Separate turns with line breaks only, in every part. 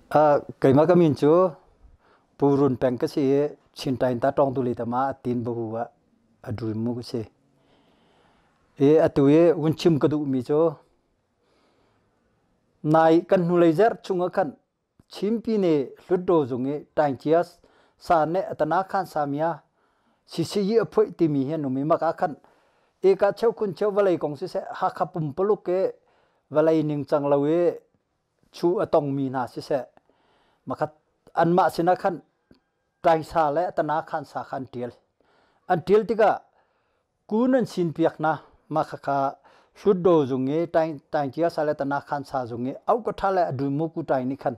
Keimah ka min cu Pu Run Peng ka si i Chintain ta tawngtu le tama tin bahu ah a dul mu ka si. I atu i hun chim ka duhmi cu nai kan hnulei zarh chung ah khan Chinpi nih Hlutdaw zung i Taingcia sa nih atana khan samia sisiyi a phoih timi hi an um i maka ah khan eka cheu khun cheu vawlei kong siseh Hakha pumpaluk i vawlei ningcang lo i chu a tongmi hna siseh makhat anmah sinah khan taisa le tana khan sa kha an ṭial. An ṭial tikah kun an sin piak hna. Mah khakha Hlutdaw zung i taingcia sa le tana khan sa zung i au ka ṭha le a dun mu ku tai nih khan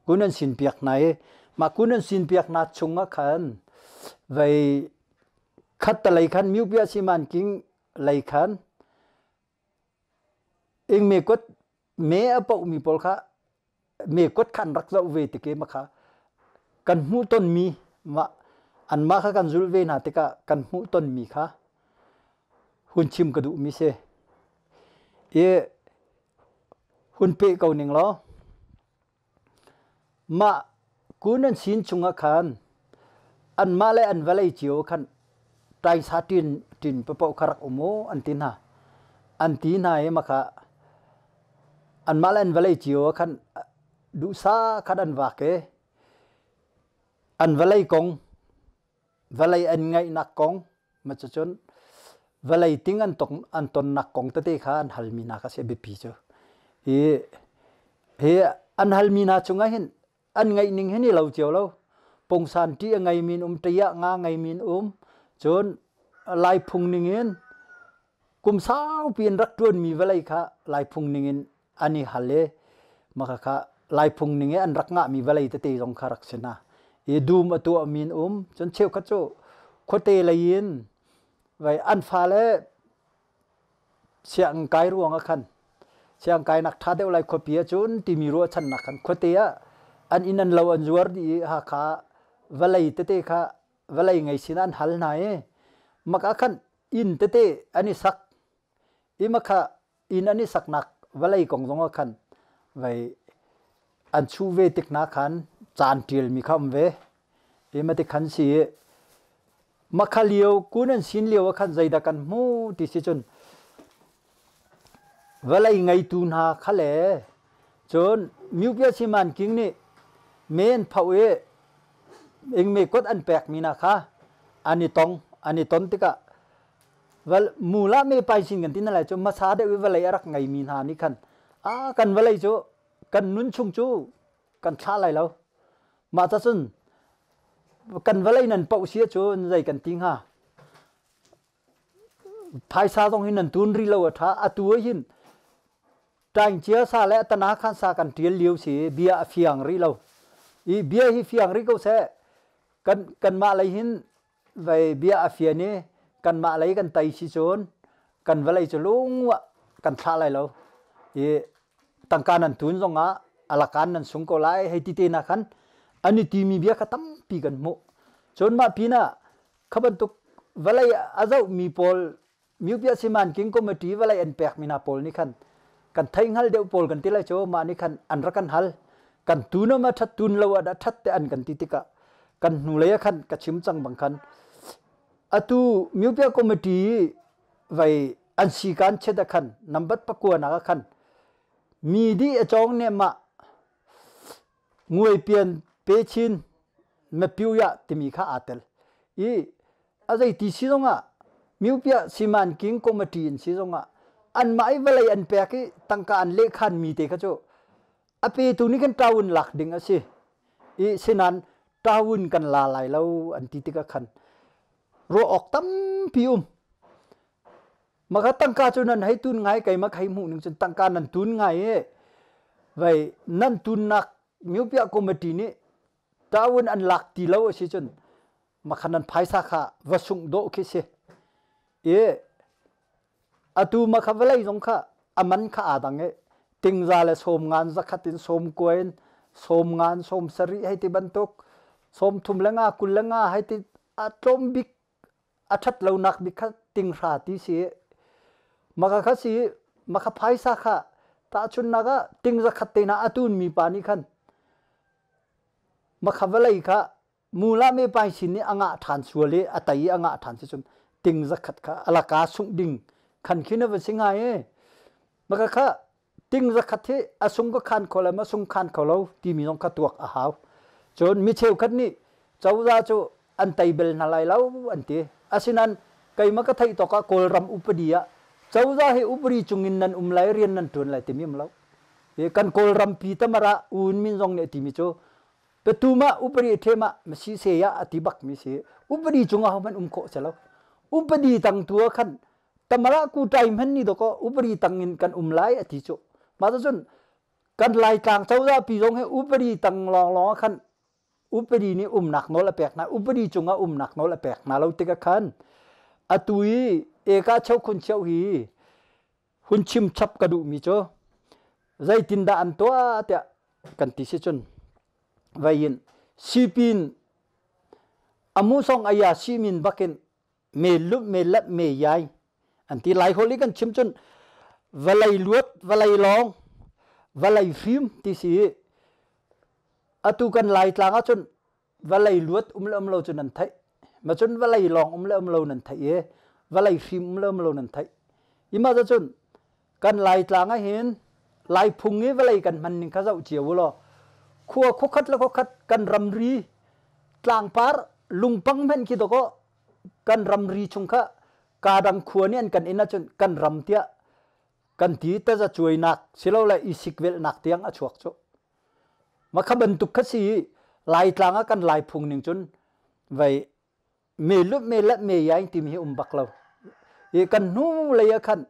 kun an sin piak hna i mah kun an sin piak hna chungah khan vei khat talei khan miupia siman king lei khan ing me kut me a pohmi pawl kha me kut kha an rak zoh ve tik i makha kan hmuh tonmi mah anmah kha kan zulh ve hna tikah kan hmuh tonmi kha hun chim ka duhmi si. I hun peh ko ning law Mah kun an sin chungah khan anmah le an vawlei cio khan taisa ṭin ṭin paoh kha rak um u an ti hna. An ti hna i maka anmah le an vawlei cio ah khan duhsah khan an vak i an vawlei kong vawlei an ngaihnak kong ma cucun vawlei ting an tong an tonnak kong tete kha an halmi hna kha si biapi cu. Hi hi an halmi hna chungah hin an ngaih ning hin i lo cio lo. Pungsan ṭi a ngeimi an um, ṭiah nga ngeimi an um. Cun Lai phung ning in kum saupi in rak ṭuanmi vawlei kha Lai phung ning in an i hal i maka kha Laiphung ning i an rak ngahmi vawlei tete zong kha rak si hna. I dum a tuahmi an um. Cun cheukhat cu khuate lei in vai an fale sianginn kai ruang ah khan sianginn kainak ṭha deuh lai khuapi ahcun timi ruahchannak khan khuate ah an inn an lo an zuar dih i Hakha vawlei tete kha vawlei ngei sin an hal hna i maka khan inn tete an i sak i makha inn an i saknak vawlei kong zong ah khan vei an chuh ve tik hna khan caan ṭialmi kha um ve. Hi mati khan si i makha lio kun an sin lio ah khan zeidah kan hmu ti si cun vawlei ngeitu hna kha le cun Myupia Siman King nih me an phoh i ingme kot an pekmi hna kha an i tong an i ton tikah Mula me pai sin kan ti na lai cu hmasa deuh i vawlei a rak ngeimi hna nih khan a kan vawlei cu kan nun chung cu kan thlah lai lo. Mah ca cun kan vawlei nan poh si ahcun zei kan ti hnga? Phaisa zong hi nan tun rih lo a ṭha. Atu ah hin ṭaingcia sa le tana khan sa kan ṭial lio si bia a fiang rih lo. I bia hi fiang rih ko seh. Kan kanmah lei hin vei bia a fian i kanmah lei kan tei si cun kan vawlei cu lungah kan thlah lai lo i tangka nan tun zongah alakan nan sung ko lai hei ti te na khan an i timi bia kha tampi kan hmuh cun mah pinah kha bantuk vawlei a zohmi pawl Myupia Siman King Committee vawlei an pekmi hna pawl nih khan kan theihngal deuh pawl kan ti lai cu mah nih khan an rak kan hal kan tun ma ṭhat tun lo ah dah ṭhat te an kan ti tikah kan hnulei ah khan ka chim cang bang khan atu Myupia Committee vei an si kan chet ah khan nambat pakua nak ah khan mi di a cawng ne mah nguaipian pe chin mapyuya timi kha aa tel i a zeiti si zongah Myupia Siman King Committee in si zongah anmah i vawlei an pek i tangka an lehkhan mi te kha cu a petu nih khan ṭawun lak ding a si i sinan ṭawun kan la lai lo an ti tikah khan ruah awk tampi um maka tangka cu nan hei tun ngai keimah hei hmuh ning cun tangka nan tun ngai i vei nan tunnak Myupia Committee nih ṭawun an lak ti lo a si cun makhan nan phaisa kha va sungh dawh khi si i atu makha vawlei zong kha a man kha aa dang i tingza le sawm ngan zakhat in sawm kua in sawm ngan sawm sarih hei ti bantuk sawm thum le nga 20 le nga hei ti a tlawm bik a ṭhat lonak bik kha tinghra ti si maka kha si maka phaisa kha tahchunnak ah ting zakhat te na atun mi pa nih khan. Makha vawlei kha mula me pai sin nih a ngah ṭhan sual i a tei i a ngah ṭhan si cun ting zakhat kha a laka sungh ding khan khin a va si ngai e. Maka kha ting zakhat hi a sung ka khan kho le ma sung khan kho lo timi zong kha tuak a hau. Cun mi cheukhat nih cozah cu an tei bel hna lai lo an ti. Asinain keimah ka theih tawk ah Kawlram upadi ah cozah hi upadi cungin nan um lai rian nan ṭuan lai timi um lo. Kan Kawlram pi tamara U Win Min zong nih a timi cu Petu mah upadi ṭhem ah masi se ah a ti bak mi si. Upadi cungah hohmanh um khawh si lo. Upadi tang tu ah khan tamara ku ṭai hman ni dawkaw upadi tang in kan um lai a ti cu. Mah cun kan Laitlang cozah pi zong hi upadi tang lawnglawng ah khan upadi nih umnak nawl a pek hna. Upadi cungah umnak nawl a pek hna lo tikah khan atu i eka cheukhun cheu hi hun chim chap ka duhmi cu zeitindah an tuah tiah kan ti si cun vei in sipin amu song aya simin bakin me lup me lap me yai an ti. Lai holh i kan chim cun vawlei luat, vawlei lawng, vawlei fim ti si. Atu kan Laitlang ahcun vawlei luat um le um lo cu nan theih ma cun vawlei lawng um le um lo nan theih i vawlei hrim um le um lo nan theih i. Mah cun kan Laitlang ah hin Laiphung i vawlei kan hman ning kha zoh cio u law, khua khuakhat le khuakhat kan ramri tlangpar lungpang hmenh khi dawkaw kan ramri chung kha kadang khua nih an kan inn ahcun kan ram tiah kan ti. Taza cuainak silole i sikvelhnak tiang a chuak cu. Mah kha bantuk kha si i Laitlang ah kan Laiphung ning cun vei me lut me let me yaing timi hi um bak lo. I kan hnu lei ah khan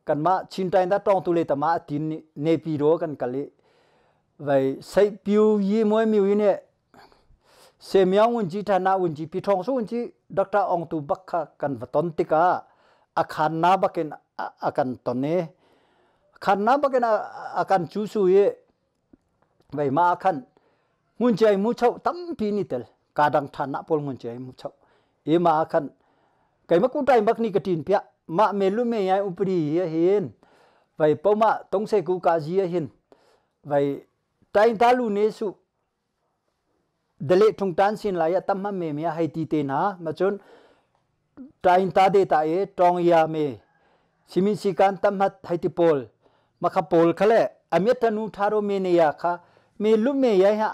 kanmah Chin Tain da tawng tu le tama a tin nih Nepidaw kan kal i vei sei piu yi muai miu yi ne Semiang unci thana unci pi thong su unci Dr. Ong Tu bak kha kan va ton tikah a khan na bakin a kan ton i khan na bakin a kan cu su i vei ma khan ngun chiai mu chau tampi ni tel ka dang than na pawl ngun chiai mu chau i ma khan keima ku tai bak ni ka tin pia ma me lu me yai upri hi hin vai poma tong se ku ka ji hin vai tai ta lu ne su dale tung tan sin lai tam ma me me hai ti te na ma chun tain ta de ta e tong ya me simin si kan tam hat hai ti pawl ma kha pawl khale amiat tanu tharo me ne ya kha me lu me ya ha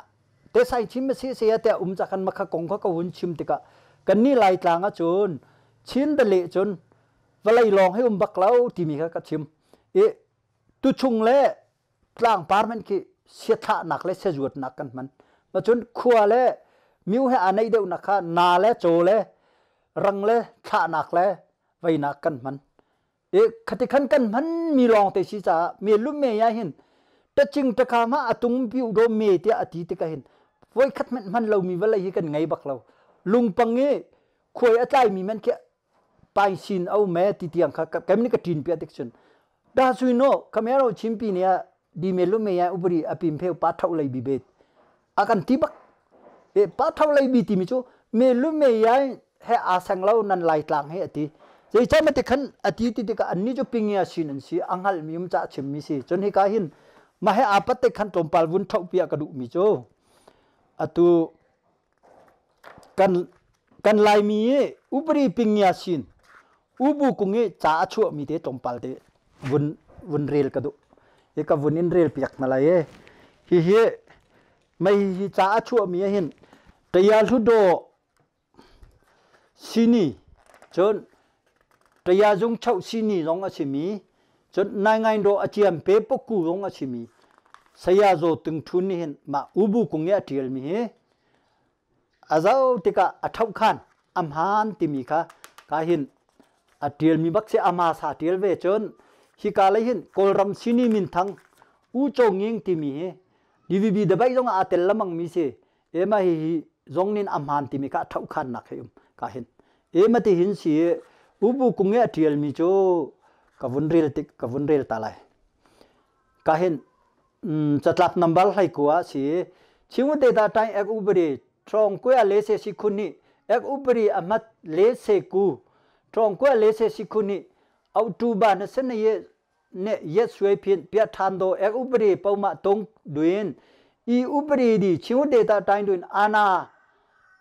te sai chim ma si se ya te um cha kan ma kha kong kha ka hun chim tika kan ni Lai tlang a chun Chin da le chun vawlei lawng hi um bak lo timi kha ka chim i tu chung le tlangpar hmanh khi siathlahnak le siazuatnak kan hman. Ma cun khua le miu he aa naih deuhnak kha na le caw le rang le thlahnak le veinak kan hman. I khati khan kan hman mi lawng te si caah me lu me ya hin taching takha ma atung piu do me tiah ati tikah hin voi khat hmanh hman lo mi vawlei hi kan ngei bak lo. Lungpang i khuai a tlai mi man khi pai sin au me ti tiang kha kem ni ka tin pia tik chun da sui no kamero chimpi ne di me lu me ya upri apim pheu pa thau lei bi bet a kan ti bak e pa thau lei bi ti mi chu me lu me ya he a sang lo nan Lai tlang he ati zei cha ma ti khan ati ti ti ka anni chu pingya sin an si angal mi um cha chim mi si chun hi ka hin ma he apat te khan tlawmpal vun thau pia ka du mi chu atu Kan, kan Laimi i upari pingya sin ubu kung i ca a chuahmi te tlawmpal te vun, vun rel ka duh. Hi ka vun in rel piak na lai e. Hihi mei hi ca a chuahmi ah hin Taya Hluttaw sini cun Taya Zung Choh sini zong a simi cun Naingaindaw a ciam pe pokku zong a simi Saya Zaw Tung Thun nih hin mah ubu kung i a ṭialmi hi a zoh tikah a ṭhoh khan a hmaan timi kha ka hin a ṭialmi bak si. Ama sa ṭial ve. Cun hika lei hin Kawlram sini minthang U Cho Nging timi hi DVB dabaih zong ah aa tel lamang mi si ema hi hi zong nin a hmaan timi kha a ṭhoh khannak hi um ka hin ema ti hin si. Ubu kung i a ṭialmi cu ka vun rel tik ka vun rel ta lai ka hin. Catlap number 19 si chingu te ta tain ek ubri trong kwe le se si khun ni ek ubri amat le se ku trong kwe le se si khun ni au tu ba na sen ye ne yet sui phin pia than do ek ubri pau ma tong duin. I upadi di Chinwu data tain duin ana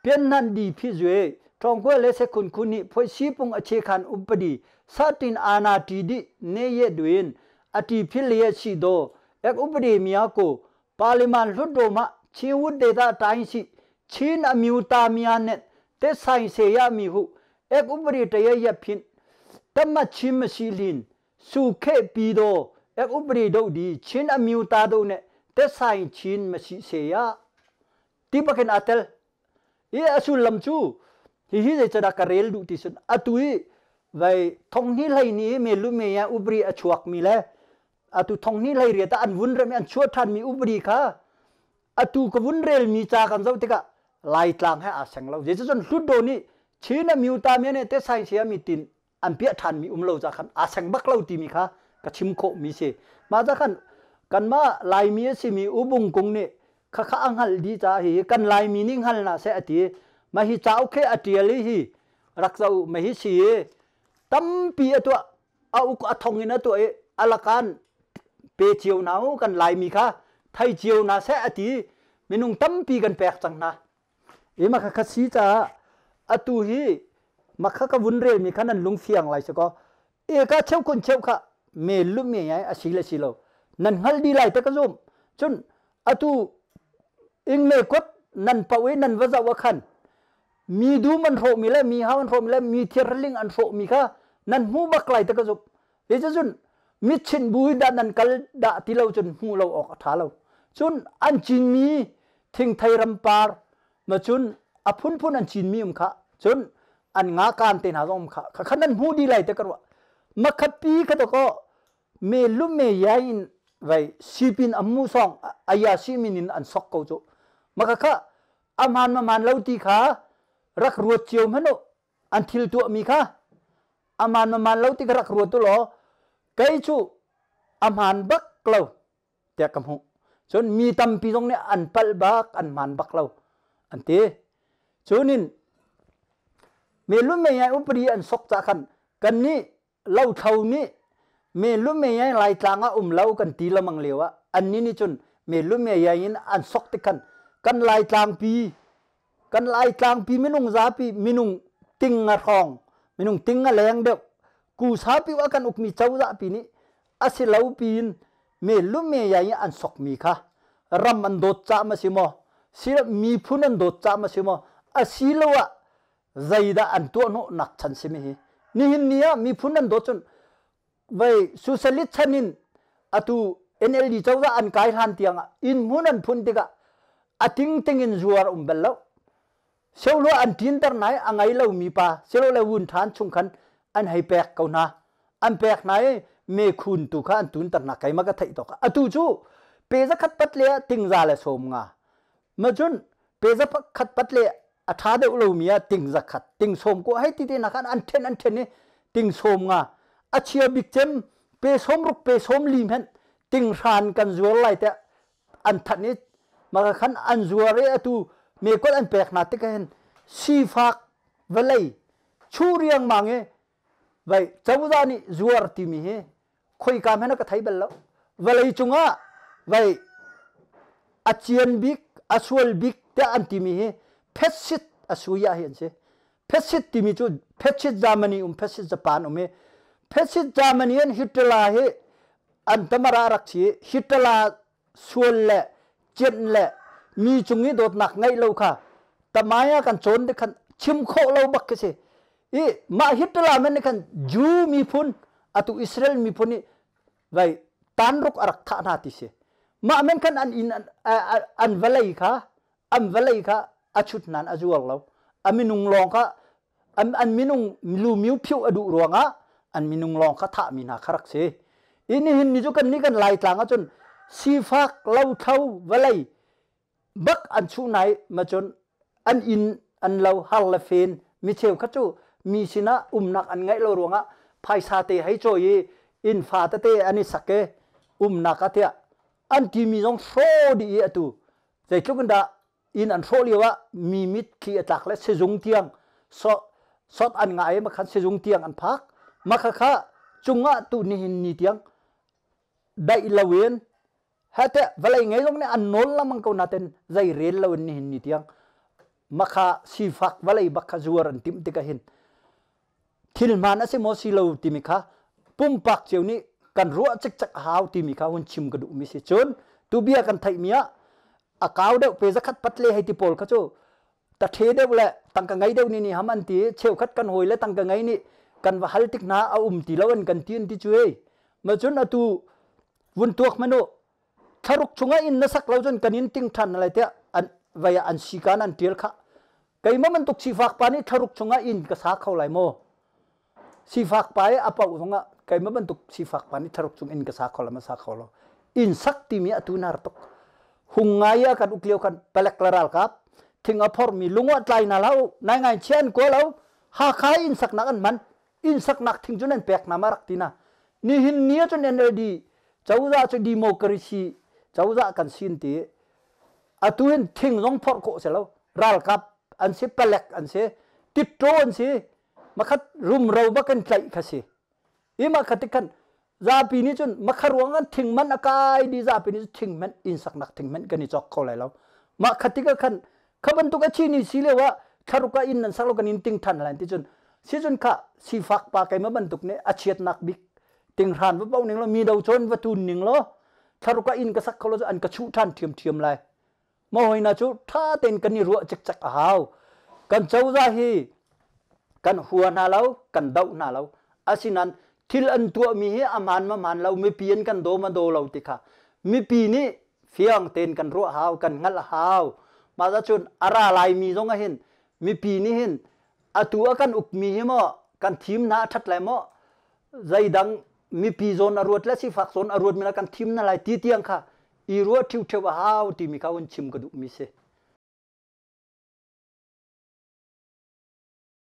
pianhnan di phi zue thongkua le sekhun khun nih phoi sipung a chekhan upadi satin ana ti di ne ye duin ati phil ye si do ek upadi mia ko parliament hlut ma Chinwu data tain si Chin amyu ta mia net te sai se ya mi hu ek upadi te ye phin tamma chim si lin စုခေပီတော့အဥပရိဒုတ်ဒီချင်းအမျိုးသားတို့နဲ့တက်ဆိုင်ချင်းမရှိစေရတိပခင်အတလီအဆူလမ်ချူဟိဟိစေချဒကရဲလ်ဒူတိစွန်အတူဝိထုံနိလိုက်နီမေလူမေယဥပရိအချွတ်မီလေအတူထုံနိလိုက်ရတာအန်ဝွန်ရမအန်ချွတ်ထန်မီဥပရိခာအတူကဝွန်ရဲလ်မီချာကန်ဇောတိကလိုက်လန်ဟဲအဆင်လောဂျေစွန်လှုဒိုနီချင်းအမျိုးသားမြဲနဲ့တက်ဆိုင်စီယမီတင် an piah than mi um lo ca khan aa seng bak lo timi kha ka chim khawh mi si. Mah ca khan kanmah Laimi a simi Ubung Kung nih khakha a hngalh dih caah hi kan Laimi nih hngal hna seh a ti. Mah hi cauk hi a ṭial i hi rak zoh u, mah hi si i tampi a tuah, a uk a thong in a tuah i a lakan pe cio hna u kan Laimi kha thei cio hna seh a ti. Minung tampi kan pek cang hna. I mah kha si caah atu hi mah kha ka vun relmi kha nan lung fiang lai si kaw eka cheu kun cheu kha me lu me ai a si le si lo nan hngal di lai te ka zum. Cun atu ing me kot nan pau i nan va zoh ah khan mi dum an hrawhmi le mi hau an hrawhmi le mi thirling an hrawhmi kha nan hmu bak lai te ka zum. Cun mitchinh bu dah nan kal dah ti lo cun hmuh lo awk a ṭha lo. Cun an cinmi thingthei rampar ma cun a phunphun an cinmi um kha cun an nga kan te hna zong um kha kha nan hmu dih lai te ka ruah. Makhat pi kha to ko me lu me yai in vai sipin ammu song aya si min in an sok ko cu. Maka kha aman ma man lo ti kha rak ruat cio hmanh an thil tuahmi kha aman maman lo ti ka rak ruat tu law kei cu a hmaan bak lo tiah ka hmuh. Cun mi tampi zong nih an palh bak an hmaan bak lo an ti. Cunin melun mei upadi an sok ca khan kannih lothlo nih melun mei Laitlang ah um lo kan ti lamang lio ah annih nih cun melun mei in an sok tik khan kan Laitlang pi kan Laitlang pi minung zapi minung ting nga hrawng minung ting nga leng deuh kusa pi a kan ukmi cozah pi nih a si lo piin me lu me ya in an sokmi kha ram an dawt ca ma si maw si miphun an dawt ca ma si maw asiloah zeidah an tuah hnawh nak chan si mi hi nihin ni ah miphun an dawt cun vei socialist chan in atu NLD cozah an kai hlan tiang ah inn hmun an phun tikah a ting ting in zuar um bal lo seulo an tinter nai a ngai lo mi pa selo le wun than chung khan an hei pek ko hna an pek hna i me khun tu kha an tunter na keima ka theih tok atu cu pe za khat pat le ting za le som nga ma cun pe za khat pat le a ṭha deuh lomi ah ting zakhat ting sawm ko hei ti te na khan an ṭhen an ṭhen i ting sawm nga a chia bik cem pe sawm ruk pe sawm li hmenh ting hran kan zuar lai te an thanh i maka khan an zuar i atu mekot an pek hna tik hin sifak vawlei chu riangmang i vai cozah nih zuar timi hi khoika hmanh ka thei bal lo. Vawlei cungah vai a cian bik a sual bik tiah an timi hi phetsit a suya hi an si. Phetsit timi cu phetsit Germany um phetsit Japan um i phetsit Germany an Hitler hi an tamara rak si. Hitler sual le cianh le mi cung i dawtnak ngeih lo kha tamaya kan cawn te khan chim khawh lo bak khi si. I mah Hitler men nih khan Jew miphun atu Israel miphun nih vai tanruk a rak thah hna ti si. Mah men khan an inn an vawlei kha an vawlei kha a chut nan a zuar lo. A minung lawng kha an minung lumiu phiu a duh ruangah an minung lawng kha thahmi hna kha rak si. I nihin ni cu kan nih kan Laitlang ahcun sifak lothlo vawlei bak an chuh nai ma cun an inn an lo har le fen mi cheu kha cu mi sinah umnak an ngeih lo ruangah phaisa te hei cawi i inn fa tete an i sak i umnak ah tiah an timi zong hraw dih i atu zeitluk in dah inn an hrawh lio ah mi mitthli a tlak le sizung tiang sot an ngah i makhan sizung tiang an phak. Makha kha cungah tu nihin ni tiang daih loin. Hete vawlei ngei zong nih an nawl lengmang ko nain zei rel lo in nihin ni tiang makha sifak vawlei bak kha zuar an timh tikah hin thil hmaan a si maw si lo timi kha pumpak cio nih kan ruah cikcek a hau timi kha hun chim ka duhmi si. Cun tu bia kan theihmi ah a kau deuh pe zakhat pat le hei ti pawl kha cu ta ṭhe deuh le tangka ngei deuh nih nih ham an ti cheukhat kan hawi le tangka ngei nih kan va hal tik hna a um ti lo an kan ti an ti cu ei ma cun atu vun tuak manu thlaruk chungah inn na sak lo cun kan in ting ṭhan lai tiah an vai ah an sikan an ṭial kha keimah bantuk sifak pa nih thlaruk chungah inn ka sa kho lai maw Sifak pa i a paoh zongah keimah bantuk sifak pa nih thlaruk chung inn ka sa kho lo ma sa kho lo. Inn sak timi atu nar tuk. Hung ngai ah kan uk lio khan palek le ralkap thing a phormi lungwa tlai na lo nai ngai chia an kua lo Hakha inn saknak an hman inn saknak thing cu nan pek na ma rak ti na nihin ni ahcun NLD cozah cu democracy cozah kan sin ti atu hin thing zong phorh khawh si lo ralkap an si palek an si titṭaw an si makhat rumro bak in tlaih kha si i makhat ti khan zapi nih cun makha ruang an thing man a kai di zapi nih thing man inn saknak thing man kan i cawk kho lai lo mah khat tik ah khan kha bantuk a chi ni si lio ah thlaruk ah inn nan sak lo kan in ting than lai ti cun si cun kha sifak pa keima bantuk nih a chiatnak bik tinghran va pau ning lo mi do chon va tun ning lo thlaruk ah inn ka sak kho lo cu an ka chuh than thiam thiam lai Maw hoi na cu ṭha tein kan i ruah cikcek a hau. Kan cozah hi kan hua hna lo, kan doh hna lo. Asinain thil an tuahmi hi a hmaan ma hmaan lo, mipi an kan daw ma daw lo ti kha mipi nih fiang tein kan ruah hau, kan hngalh a hau. Mah cun a ra laimi zong ah hin mipi nih hin atu a kan ukmi hi maw kan thim hna a ṭhat lai maw zeidang mipi zawn a ruat le sifak zawn a ruatmi la kan thim hna lai ti tiang kha i ruah ṭhiuṭheu a hau timi kha hun chim ka duhmi si.